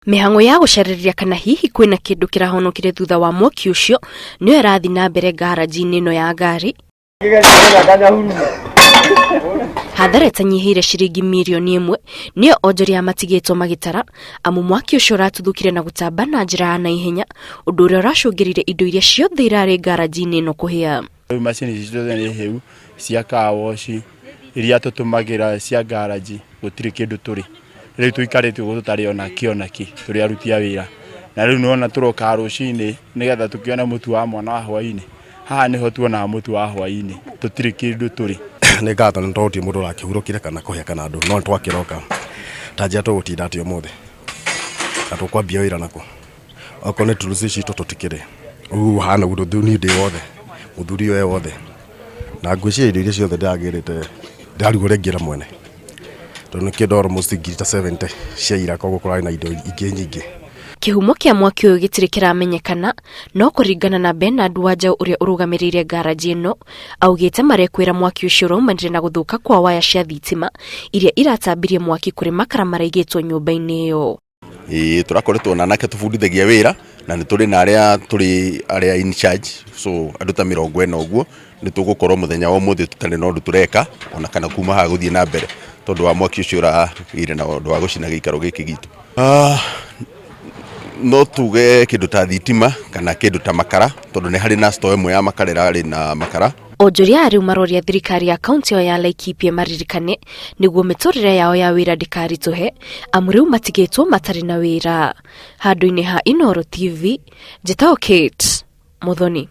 Mĩhang'o ya gũcarĩria kana hihi kwĩna kĩndũ kĩrahonokire thutha wa mwaki ũcio nĩyo ĩrathiĩ na mbere ngaranji-inĩ ĩno ya ngari. Hathara ĩtanyihĩire ciringi mirioni ĩmwe nĩyo onjoria matigĩtwo magĩtara amu mwaki ũcio ũratuthũkire na gũtamba na njĩra ya naihenya ũndũ ũrĩa ũracũngĩrĩire indo iria ciothe irarĩ ngaranji-inĩ ĩno kũhĩa. Rĩu macini ici ciothe nĩ hĩu cia car wash iria tũtũmagĩra cia garage gũtirĩ kĩndũ tũrĩ. Rĩu tũikarĩte ũguo tũtarĩ ona kĩ ona kĩ tũrĩ aruti a wĩra. Na rĩu nĩwona tũrokaga rũcinĩ nĩgetha tũkĩone mũtu wa mwana wa hwainĩ. Haha nĩho tuonaga mũtu wa hwainĩ, tũtirĩ kĩndũ tũrĩ. Nĩ ngatho nĩ tondũ gũtirĩ mũndũ ũrakĩhurũkire kana kũhĩa kana ndũ no nĩ twakĩroka. Ta njĩra tũgũtinda atĩa ũmũthĩ na tũkwambia wĩra nakũ? Okorwo nĩ tools citũ tũtikĩrĩ. Ũguo hana ũguo niĩ ndĩ wothe, mũthuri ũyũ e wothe. Na ngwĩciria indo iria ciothe ndĩragĩrĩte ndĩrarigwo ũrĩa ingĩra mwene. Tondũ nĩ kĩndũ almost ngiri ta 70 cia ira koguo kũrarĩ na indo ingĩ nyingĩ. Kĩhumo kĩa mwaki ũyũ gĩtirĩ kĩramenyekana, no kũringana na Bernard Wanjaũ ũrĩa ũrũgamĩrĩire ngaranji ĩno, augĩte marekwĩra mwaki ũcio ũraumanire na gũthũka kwa waya cia thitima iria iratambirie mwaki kũrĩ makara maraigĩtwo nyũmba-inĩ ĩyo. Ĩĩ tũrakoretwo na anake tũbundithagia wĩra na nĩ tũrĩ na arĩa tũrĩ arĩa in charge so andũ ta 40 ũguo nĩ tũgũkorwo mũthenya wa ũmũthĩ tũtarĩ na ũndũ tũreka ona kana kuma haha gũthiĩ na mbere tondũ wa mwaki ũcio ũragĩire na ũndũ wa gũcina gĩikaro gĩkĩ gitũ. No tuge kĩndũ ta thitima kana kĩndũ ta makara tondũ nĩ harĩ na store ĩmwe ya makara ĩrarĩ na makara. Onjoria aya rĩu maroria thirikari ya kaunti ĩyo ya Laikipia maririkane nĩguo mĩtũrĩre yao ya wĩra ndĩkaritũhe amu rĩu matigĩtwo matarĩ na wĩra. Handũ-inĩ ha Inooro TV, njĩtagwo Kate Muthoni.